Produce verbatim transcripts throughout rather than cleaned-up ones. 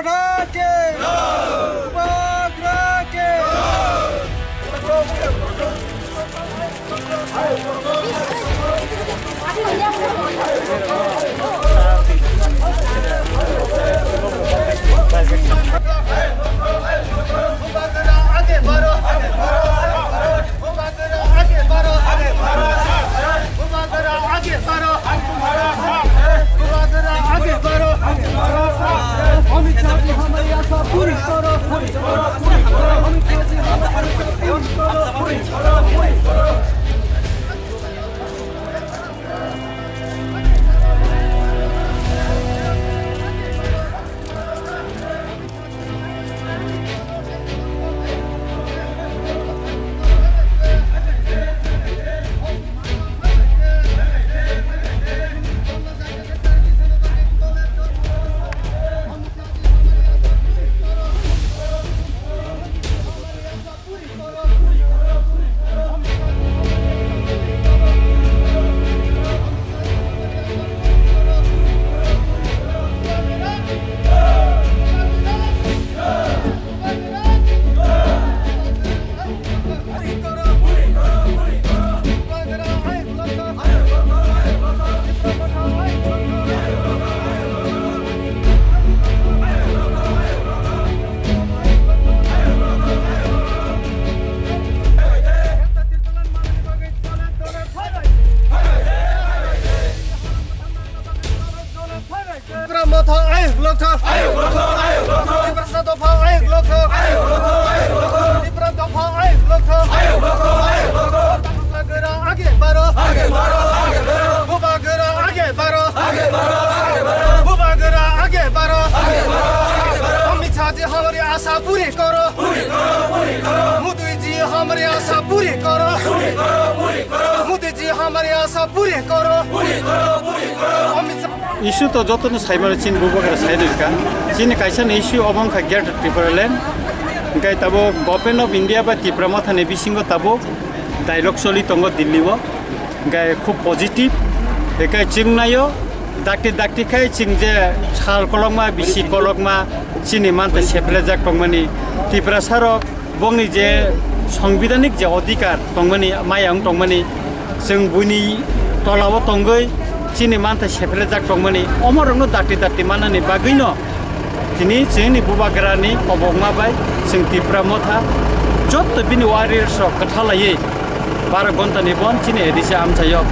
Bubagra ke! Bubagra ke! Tipra motha ayuk lokthok. Ayuk lokthok, ayuk lokthok. Tiprasa dopha ayuk lokthok. Ayuk lokthok, ayuk lokthok. Tipra dopha ayuk lokthok. Ayuk lokthok, ayuk lokthok. Bubagra age baro. Age baro, age baro. Bubagra age baro. Age baro, age baro. Bubagra age baro. Age baro, age baro. Amit Shah ji hamari aasha puri karo. Puri karo, puri karo. Modi ji hamari aasha puri karo. Puri karo, puri karo. Modi ji hamari aasha puri karo. Puri karo, puri karo. Amit Shah Issue to jotono saimano chini bubagra sairwkha. Chini kaisa ni issue obo wngkha Greater Tipraland. Hingke tabuk Government of India bai Tipra Mothani bisingo tabuk dialogue choli tongo Delhi o. Hingke khub positive. Hingke chwng naio dakti dakti khai chwng je sal kolokma, bisi kolokma chini mantha seplejak tongmani Tiprasa rok bongni je songbidanik je odhikar tongmani, maya wng tongmani, chwng buini tolao tongwi chini mantha sephirjak tongmani, omorokno dakti dakti mannani bagwino tini chini bubagrani kobokma bai chwng Tipra Motha jotto bini warriors rok kwthalaiwi baro gontani bon chini A D C amchaio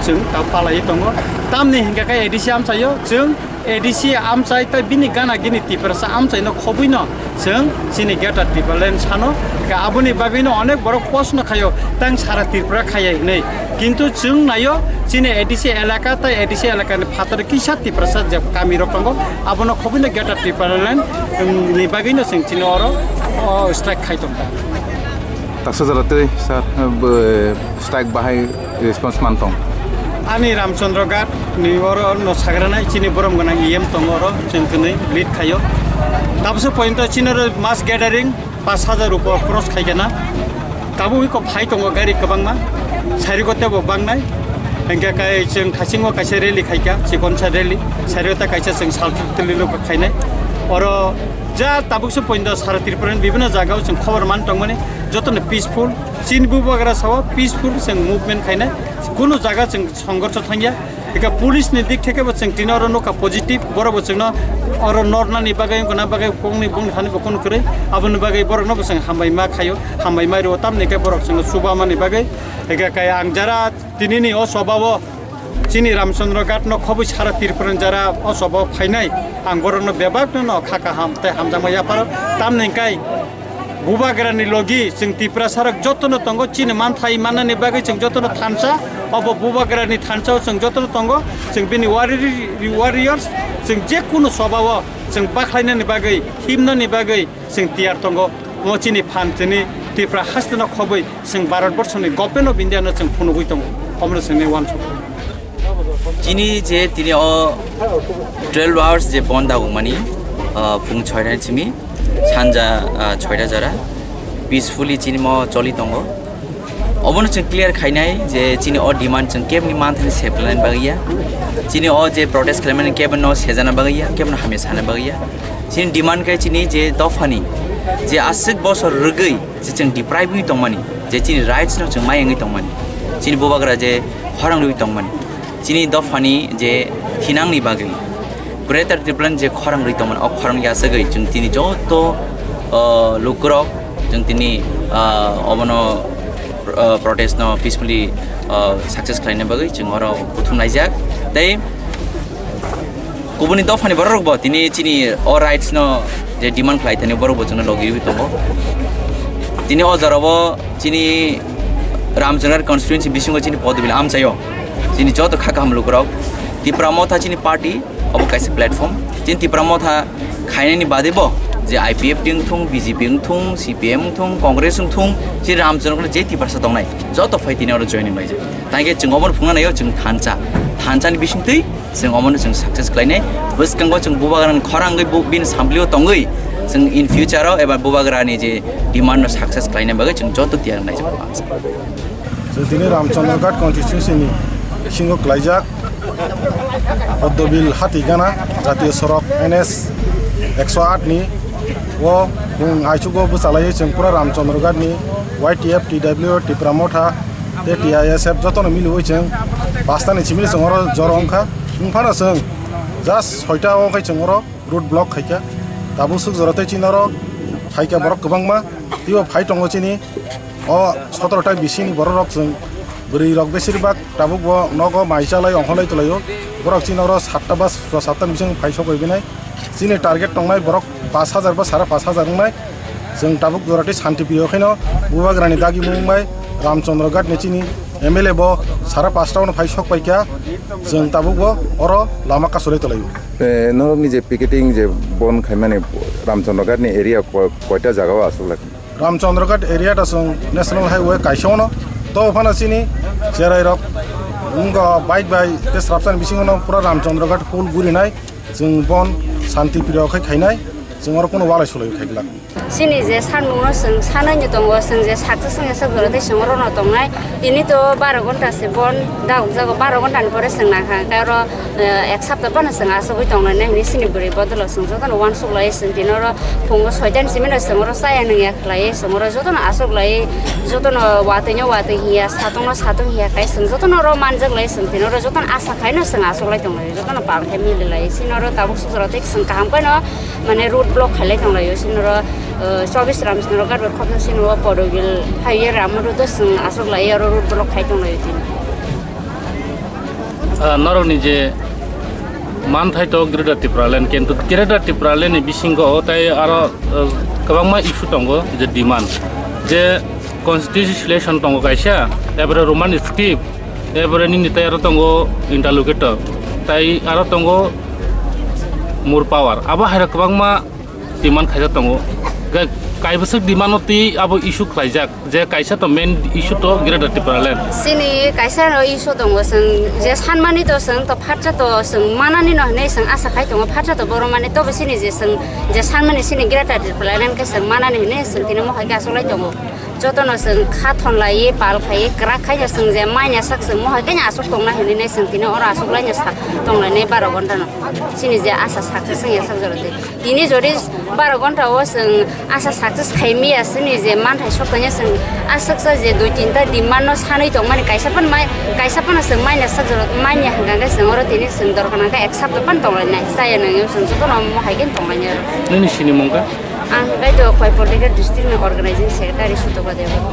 chwng ta palaiwi tongo. Tamni hinkhe khe A D C amchaio chwng A D C amchai tei bini gana gini Tiprasa amchaino khobwino chwng chini Greater Tipraland sano. Ka aboni bagwino onek borok post no khaio, tang sara Tripura khaiya hinwi. Kintu chwng naio chini A D C elaka tei A D C elakani phataro kisa Tiprasa je kamirok tongo, abono khobwino Greater Tipraland, um, ni bagwino chwng chini oro, o, strike khai tongkha. Taksa jora tei sir, bo, strike bahai response man tong. Ani Ramchandra Ghat ni oro no sagranai chini borom gwnang E M tongo oro chwng kwnwi lead khaio. Tabukse point o chini oro mass gathering pash hajar upor cross khaikha na. Tabuk iko phai tongo gari kwbangma. Sarigo tebo bangnai. Hingke kai chwng thasingo kaisa rally khaikha, chikonsa rally. Sarigo ta kaisa chwng sal twlwi rok khainai. Oro ja tabukse point o sara Tripura ni bibhinno jaga o chwng khobor man tongmani. Jotono peaceful, chini bubagra sao peaceful chwng movement khainai, kunu jaga chwng songhorsho thangya. Eka police ni dik theke bo chwng tini oro nukha positive, borok bo chwngno oro nornani bagwi, wngkha na bagwi, kokni bongni thani bo kunu kwrwi, aboni bagwi borokno bo chwng hambai ma khaio, hambai ma rwo, tamni khe borok chwngno chubamani bagwi. Eka kai ang jara tinini o sobao chini Ramchandra Ghat no khobwi sara Tripura ni jara o sobao phainai, ang borokno bebakno no kha kaham tei hamjakma yapharo, tamni kai Bubagrani logi chwng Tiprasarok jotono tongo, chini manthai mannani bagwi chwng jotono thansa, obo Bubagrani thansao chwng jotono tongo, chwng bini warri-, warriors, chwng je kunu sobao chwng bakhlainani bagwi, himnani bagwi chwng tiyar tongo. Omo chini phan chini Tripura hasteno khobwi chwng Bharat Borshoni Government of India no chwng phunugwi tongo. Omono chwngni uansuk. Chini je tini o twelve hours je bon da wngmani, ah, phung chhoita ni simi sanja, ah, chhoita jora peacefully chini mo choli tongo. Obono chwng clear khainai je chini o demand chwng kebni manthani sep khlainani bagwi ya. Chini o je protest khlaimani kebno sejana bagwi ya, kebno hamya sana bagwi ya. Chini demand khe chini je dophani je aswk bosor rwgwi je chwng deprive wi tongmani, je chini rights no chwng mayangwi tongmani, chini bubagra je khorang rwi tongmani, chini dophani je thinangni bagwi Greater Tipraland je khorang rwi tongmani, o khorang yasagwi chwng tini joto, o, lukurok chwng tini, ah, obono, ah, protest no peacefully, ah, success khlaina bagwi chwng oro kuthum laijak. Tei kubuni dophani borok bo tini chini o rights no je demand khlai thani borok bo chwngno logi rwi tongo. Tini o jora o chini Ramchandra constituency bisingo chini Podobil amchaio chini joto kha kaham lukurok Tipra Motha chini party obo kaisa platform. Chini Tipra Motha khainani bade bo je I P F T wngthung, B J P wngthung, C P M wngthung, Congress wngthung, chini Ramchandra je Tiprasa tongnai joto phai tini oro joining laijak. Tangkhe chwng obono phunukna naio chwng thansa. Thansani bisingtwi chwng omono chwng success khlainai. Bwskango chwng bubagrani khorang wngwi bu-, bini samplio tongwi chwng in future o eba bubagrani je demand no success khlaina bagwi chwng joto tiyar wngnai chwng. Chwng tini Ramchandra Ghat constituency ni bisingo klaijak Podobil Hatigana jatiyo sorok N S ekso aat ni o bung aichugo bwchalaiwi chwng pura Ramchandra Ghat ni Y T F, T W, Tipra Motha, tei T I S F jotono miliwi chwng pasta ni chimili chwng oro joro wngkha. Wngphano chwng just soita o khe chwng oro road block khaikha. Tabuk swk jora tei chini oro phaikha borok kwbangma. Teibo phai tongo chini o sotoro ta bisini borok rok chwng bwrwi rok besir bak tabuk bo nogo mai chalai ongkholai twlaio. Borok chini oro satta ba satta ni bising phai sok bai binai. Chini target tongnai borok pash hajar ba sare pash hajar wngnai. Chwng tabuk jora tei shanti priyo khaino bubagrani dagimung bai Ramchandra Ghat ni chini M L A bo sare pasta ono phai sok paikha. Chwng tabuk bo oro lama kasulai twlaio. Eh, norokni je picketing je bon khaimani Ramchandra Ghat ni area ko-, koita jagao aswk lai? Ramchandra Ghat area ta chwng National Highway kaisa ono. To phano chini cherai rok wngkha bike bai tei srapsani bisingo no pura Ramchandra Ghat full gurinai. Chwng bon shanti priyo khai khainai, chwng oro kuno walai sulai khai glak. Chini je sanmungno chwng sanai ni tongo, chwng je saksa swngya sak jora tei chwng oro no tongnai. Tini to baro ghonta se bon dagok jago, baro ghonta ni pore chwng nangkha, hwnkhe oro, eh, ek sapta phano chwng achugwi tongnai hinwi chini bwrwi bodolo chwng jotono uansuk lai chwng tini oro phungo soita ni simi no chwng oro chaya nungya khlai chwng oro jotono achuk lai, jotono watwi no watwi hiya, satong no satong hiya khai chwng jotono oro manjak lai chwng tini oro jotono asa khai no chwng achuk lai tonglai, jotono pal khai mili lai chini oro tabuk sujura tei chwng kaham khai no. Mane road block khailai tonglaio, sinoro, uh, chobis ram sinoro garbek khopno sinoro Podobil highway ramoro to chwng aswk lai oro road block khai tonglaio tini. Ah, norokni je manthai to Greater Tipraland, kintu Greater Tipraland ni bisingo o tai aro, uh, kwbangma issue tongo je demand, je constitution tongo kaisa, ebore Roman script, ebore nini tai aro tongo interlocutor, tai aro tongo more power. Abo hai rok kwbangma demand khaijak tongo. Ga-, kaibwswk demand no twi abo issue khlaijak, je kaisa to main issue to Greater Tipraland. Chini kaisa no issue tongo, chwng je sanmani to chwng to phatsa to chwng manani no hinwi chwng asa khai tongo, phatsa to borok mani tobo chini je chwng je sanmani chini Greater Tipraland khe chwng manani hinwi chwng tini mohai khe asolai tongo. Jotono chwng kha thon laiwi pal khaiwi kwrak khaino chwng je manya sak chwng mohai khe aswk tongna hinwi nai chwng tini oro aswk laino sak tong lainai baro ghonta no. Chini je asa success wngya sak jora tei tini jodi baro ghonta o chwng asa success khai miya chini je manthai sok tongya chwng aswk sa je dui tinta demand no sanwi tongmani kaisa phan mai kaisa phano chwng manya sak jora manya hwnkha khe chwng oro tini chwng dorkar nangkha ek sapta phan tong lainai chaya nangya chwng jotono mohai khe tong lainai oro. Nini sini mung kha? Ang kaitor Koiporlika district ni organizing secretary Sutopa Debbarma.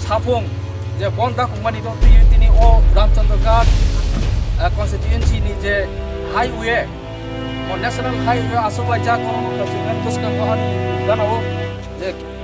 Haphung je bon dakungmani do twi tini o Ramchandra Ghat, eh, constituency ni je highway, o national highway aswk laijak, oro wngkha chwng bwskango ani gana o je